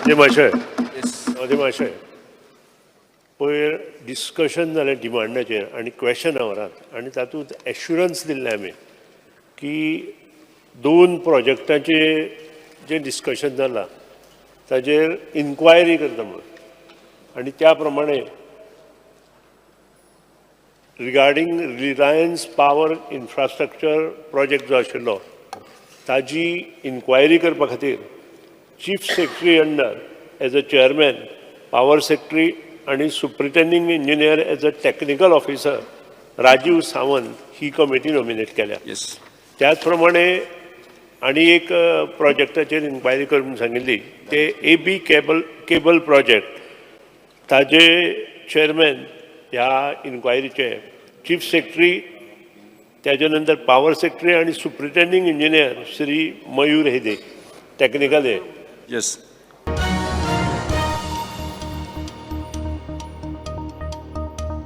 ते माशय. येस. ते माशय, पयर डिस्कशन जालें डिमांडाचेर आनी क्वेशन आवरात आनी तातूंत एश्युरन्स दिल्लें आमी की दोन प्रोजेक्टाचे जें डिस्कशन जालां ताजेर इन्क्वायरी करता म्हणून. आनी त्या प्रमाणे regarding Reliance Power Infrastructure project जो आशिल्लो, ताजी इन्क्वायरी करपा खातीर Chief Secretary under as a chairman, Power Secretary आणि Superintending Engineer as a technical officer Rajiv Sawant he committee nominate केल्या. त्याच प्रमाणे आनी एक प्रोजेक्टाचेर इन्क्वायरी कर म्हणून सांगिल्ली, ते ए बी केबल प्रोजेक्ट. ताजे चेअरमॅन ह्या इन्क्वायरीचे चीफ सेक्रेटरी, त्याच्या नंतर पॉवर सेक्रेटरी आणि सुप्रिटेंडिंग इंजिनियर श्री मयूर हेदे, टेक्निकल हे. येस.